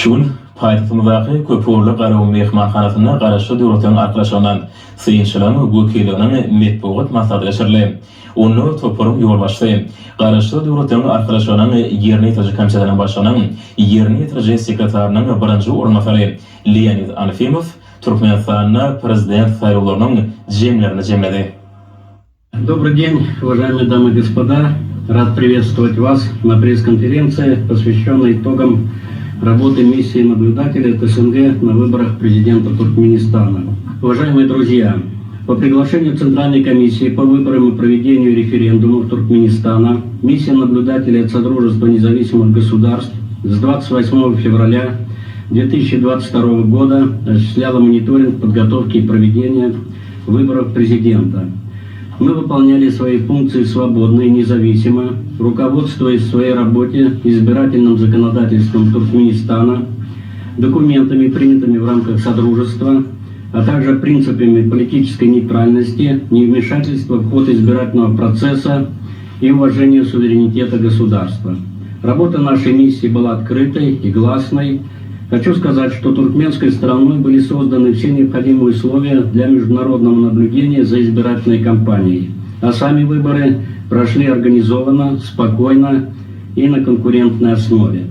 Şu gün paýtagtymyzdaky köpugurly Garagum myhmanhanasynda Garaşsyz Döwletleriň Arkalaşygyndan synçylaryň wekilliginiň metbugat maslahaty geçirildi. Onda toparyň ýolbaşçysy, Garaşsyz Döwletleriň Arkalaşygynyň Ýerine ýetiriji komitetiniň başlygynyň ýerine ýetiriji sekretarynyň birinji orunbasary Leonid Anfimow Türkmenistanda Prezident saýlawlarynyň jemlerini jemledi. Добрый день, уважаемые дамы и господа. Рад приветствовать вас на пресс-конференции, посвященной итогам работы миссии наблюдателей от СНГ на выборах президента Туркменистана. Уважаемые друзья, по приглашению Центральной комиссии по выборам и проведению референдумов Туркменистана миссия наблюдателей от Содружества независимых государств с 28 февраля 2022 года осуществляла мониторинг подготовки и проведения выборов президента. Мы выполняли свои функции свободно и независимо, руководствуясь в своей работе избирательным законодательством Туркменистана, документами, принятыми в рамках Содружества, а также принципами политической нейтральности, невмешательства в ход избирательного процесса и уважения суверенитета государства. Работа нашей миссии была открытой и гласной. Хочу сказать, что туркменской стороной были созданы все необходимые условия для международного наблюдения за избирательной кампанией. А сами выборы прошли организованно, спокойно и на конкурентной основе.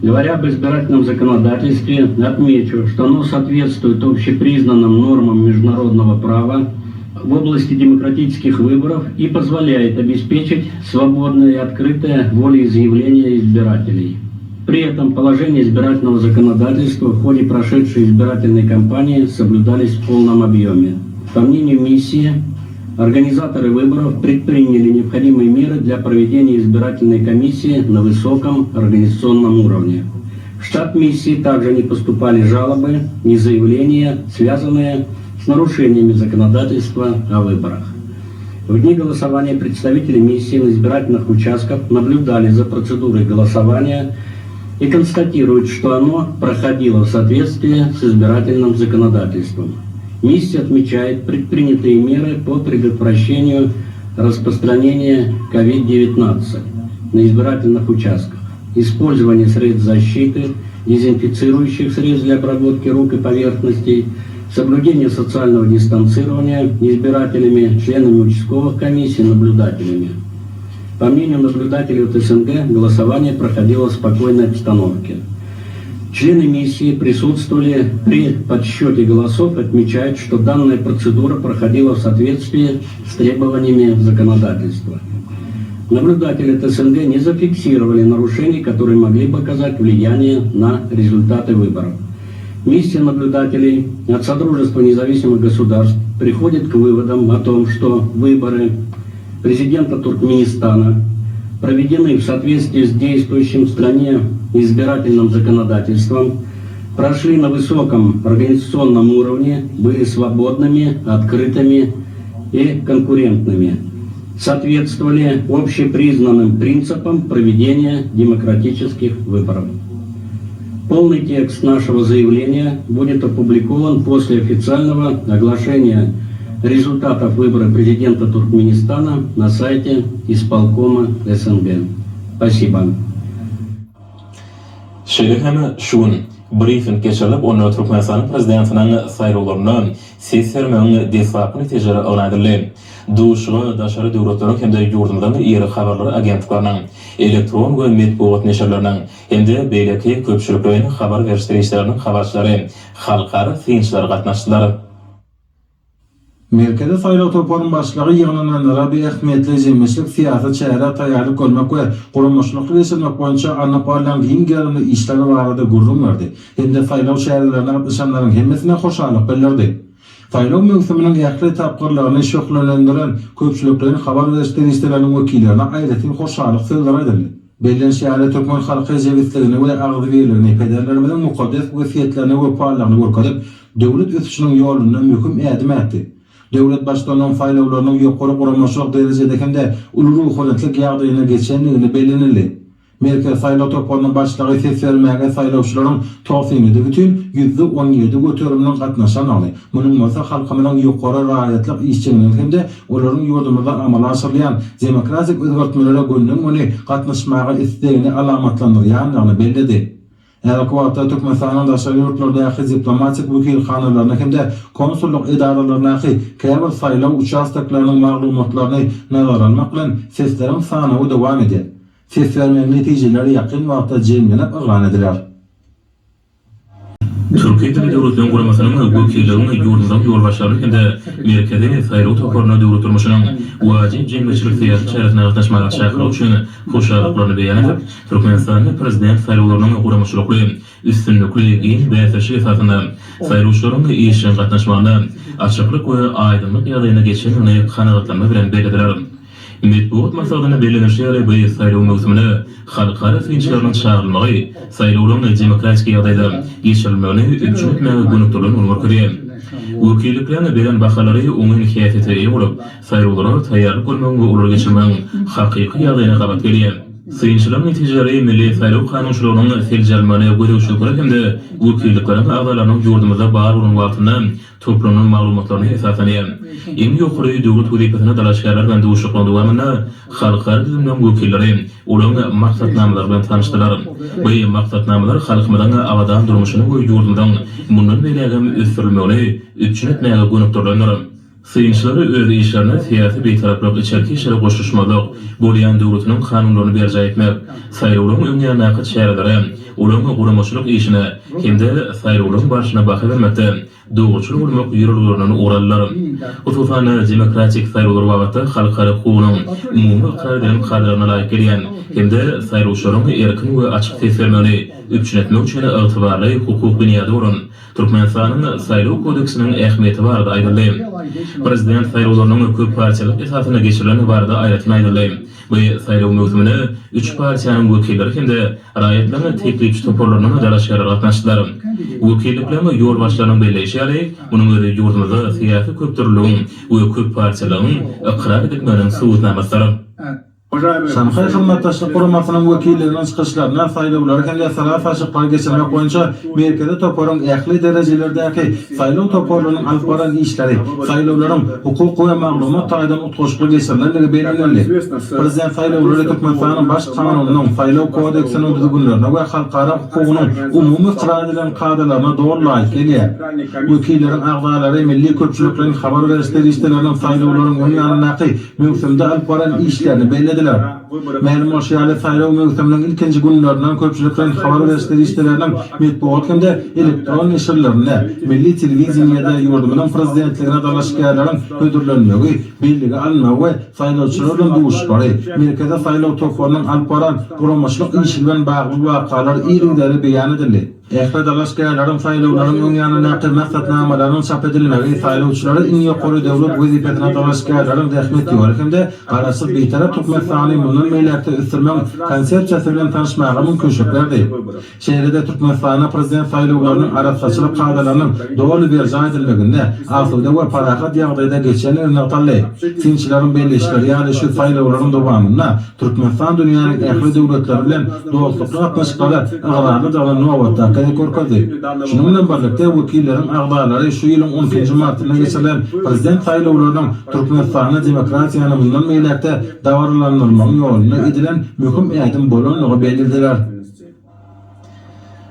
Говоря об избирательном законодательстве, отмечу, что оно соответствует общепризнанным нормам международного права в области демократических выборов и позволяет обеспечить свободное и открытое волеизъявление избирателей. При этом положения избирательного законодательства в ходе прошедшей избирательной кампании соблюдались в полном объеме. По мнению миссии, организаторы выборов предприняли необходимые меры для проведения избирательной комиссии на высоком организационном уровне. В штаб миссии также не поступали жалобы, ни заявления, связанные с нарушениями законодательства о выборах. В дни голосования представители миссии на избирательных участках наблюдали за процедурой голосования и констатируют, что оно проходило в соответствии с избирательным законодательством. Миссия отмечает предпринятые меры по предотвращению распространения COVID-19 на избирательных участках, использование средств защиты, дезинфицирующих средств для обработки рук и поверхностей, соблюдение социального дистанцирования избирателями, членами участковых комиссий, наблюдателями. По мнению наблюдателей от СНГ, голосование проходило в спокойной обстановке. Члены миссии присутствовали при подсчете голосов, отмечают, что данная процедура проходила в соответствии с требованиями законодательства. Наблюдатели от СНГ не зафиксировали нарушений, которые могли бы оказать влияние на результаты выборов. Миссия наблюдателей от Содружества независимых государств приходит к выводам о том, что выборы президента Туркменистана проведены в соответствии с действующим в стране избирательным законодательством, прошли на высоком организационном уровне, были свободными, открытыми и конкурентными, соответствовали общепризнанным принципам проведения демократических выборов. Полный текст нашего заявления будет опубликован после официального оглашения результатов выборов президента Туркменистана на сайте исполкома СНГ. Спасибо. Şeýle hem şu gün brifing geçirilip, onda Türkmenistanyň Prezidentiniň saýlawlarynda ses bermegiň deslapky netijeleri yglan edildi. Duşuşyga daşary döwletleriň hem-de ýurdumyzyň iri habarlar agentlikleriniň, elektron we metbugat neşirleriniň hem-de beýleki köpçülikleýin habar beriş serişdeleriniň habarçylary, halkara synçylary gatnaşdylar. Merkezi saýlaw toparynyň başlygy ýygnananlara bu ähmiýetli jemgyýetçilik-syýasy çärä taýýarlyk görmek we guramaçylykly geçirmek boýunça alnyp barlan giň gerimli işler barada gürrüň berdi hem-de saýlaw çärelerine gatnaşanlaryň hemmesine hoşallyk bildirdi. Saýlaw möwsüminiň ähli tapgyrlaryny şöhlelendiren köpçülikleýin habar beriş serişdeleriniň wekillerine aýratyn hoşallyk sözleri aýdyldy. Bellenişi ýaly, türkmen halky jebisligini we agzybirligini, pederlerimiziň mukaddes wesýetlerine wepalylygyny görkezip, döwlet ösüşiniň ýolunda möhüm ädim ätdi. Döwlet Baştutanynyň saýlawlarynyň ýokary guramaçylyk derejede hem-de uly ruhubelentlik ýagdaýynda geçendigini bellenildi. Merkezi saýlaw toparynyň başlygy ses bermäge saýlawçylaryň 97,17 göteriminiň gatnaşandygyny, munuň bolsa halkymyzyň ýokary raýatlyk işjeňligini hem-de olaryň ýurdumyzda amala aşyrylýan demokratik özgertmelere gönden-göni gatnaşmaga islegini alamatlandyrýandygyny belledi. Häzirki wagtda Türkmenistanyň daşary ýurtlardaky diplomatik wekilhanalarynda hem-de konsullyk edaralaryndaky käbir saýlaw uçastoklarynyň maglumatlaryny nazara almak bilen sesleriň sanawy dowam edýär. Ses bermegiň netijeleri ýakyn wagtda jemlenip yglan ediler. Türki Dili Döwletleriň Guramasynyň wekilliginiň ýurdumyzyň ýolbaşçylaryny hem-de Merkezi saýlaw toparyna döwlet durmuşynyň wajyp jemgyýetçilik-syýasy çäresine gatnaşmaga çakylygy üçin hoşallyklaryny beýan edip, Türkmenistanda Prezident saýlawlarynyň guramaçylykly, üstünlikli, giň bäsleşik esasynda, saýlawçylaryň işjeň gatnaşmagynda, açyklyk we aýdyňlyk ýagdaýynda geçendigini kanagatlanma bilen bellediler. Metbugat maslahatynda bellenilişi ýaly, bu saýlaw möwsümine halkara synçylarynyň çagyrylmagy saýlawlaryň demokratik ýagdaýda geçirilmegini üpjün etmäge gönükdirilendigini görkezýär. Wekillikleriň beren bahalary oňyn häsiýete eýe bolup, saýlawlara taýýarlyk görmegiň we olary geçirmegiň hakyky ýagdaýyna gabat gelýär. Synçylaryň netijeleri milli saýlaw kanunçylygynyň seljerilmegine gözegçiliklere hem-de wekillikleriň agzalarynyň ýurdumyzda bar bolan wagtynda toplanan maglumatlaryna esaslanýar. Iň ýokary döwlet wezipesine dalaşgärler bilen duşuşyklaryň dowamynda halkara düzümleriň wekilleri olaryň maksatnamalary bilen tanyşdylar. Bu maksatnamalar halkymyzyň abadan durmuşyny we ýurdumyzyň mundan beýlägem ösdürilmegini üpjün etmäge gönükdirilendir. Synçylar öz işlerinde syýasy bitaraplyk, içerki işlere goşulyşmazlyk, bolýan döwletiniň kanunlaryny berjaý etmek, saýlawlaryň öň ýanyndaky çärelere, olaryň guramaçylyk işine hem-de saýlawlaryň barşyna baha bermekde dogruçyl bolmak ýörelgelerinden ugur aldylar. Hususan-da, demokratik saýlawlar babatda halkara hukugynyň umumy ykrar edilen kadalaryna laýyk gelýän hem-de saýlawçylaryň erkin we açyk ses bermegini üpjün etmek üçin ygtybarly hukuk binýady bolan Türkmenistanyň Saýlaw kodeksiniň ähmiýeti barada aýdyldy. Prezident saýlawlarynyň köp partiýalylyk esasynda geçirilendigi barada aýratyn aýdyldy. Bu saýlaw möwsümine üç partiýanyň wekilleri hem-de raýatlaryň teklipçi toparlaryndan dalaşgärler gatnaşdylar. Wekillikleriň ýolbaşçylarynyň belleýşi ýaly, munuň özi ýurdumyzda syýasy köpdürlüligiň we köp partiýalylygyň ykrar edilmeginiň subutnamasydyr. Şanhaý Hyzmatdaşlyk Guramasynyň wekilleriniň çykyşlarynda saýlawlary hem-de sala salşyklary geçirmek boýunça Merkezi toparyň ähli derejelerdäki saýlaw toparlarynyň alyp baran işleri, saýlawlaryň hukuk we maglumat taýdan utgaşykly geçirilendigi bellenildi. Prezident saýlawlary Türkmenistanyň Baş Kanunynyň, Saýlaw kodeksiniň düzgünlerine we halkara hukugynyň umumy ykrar edilen kadalaryna doly laýyk gelýär. Wekilleriň agzalary milli köpçülikleýin habar beriş serişdeleriniň saýlawlaryň öň ýanyndaky möwsümde alyp baran işlerini bellediler. Mälim bolşy ýaly, saýlaw möwsüminiň ilkinji günlerinden köpçülikleýin habar beriş serişdeleriniň metbugat hem-de elektron neşirlerinde, milli telewideniýede ýurdumyzyň Prezidentligine dalaşgärleriň hödürlenmegi, bellige alynmagy we saýlawçylar bilen duşuşyklary, Merkezi saýlaw toparynyň alyp baran guramaçylyk işi bilen bagly wakalar yzygiderli beýan edildi. Ähli dalaşgärleriň saýlawlaryň öň ýanyndaky maksatnamalarynyň çap edilmegi saýlawçylara iň ýokary döwlet wezipesine dalaşgärleriň zähmet ýoly hem-de Garaşsyz Bitarap Türkmenistany mundan beýläk-de ösdürmegiň Konsepsiýasy bilen tanyşmaga mümkinçilik berdi. Şeýle-de Türkmenistanda Prezident saýlawlarynyň arassaçylyk kadalarynyň doly berjaý edilmeginde, asuda we parahat ýagdaýda geçendigi nygtaldy. Synçylaryň belleýişleri ýaly, şu saýlawlaryň dowamynda Türkmenistan dünýäniň ähli döwletleri bilen dostlukly gatnaşyklara ygrarlydygyny nobatdaky gezek görkezdi. Şunuň bilen birlikde, wekilleriň agzalary şu ýylyň on ikinji martynda geçirilen Prezident saýlawlarynyň Türkmenistanda demokratiýany mundan beýläk-de dabaralandyrmagyň ýolunda edilen möhüm ädim bolandygy bellediler.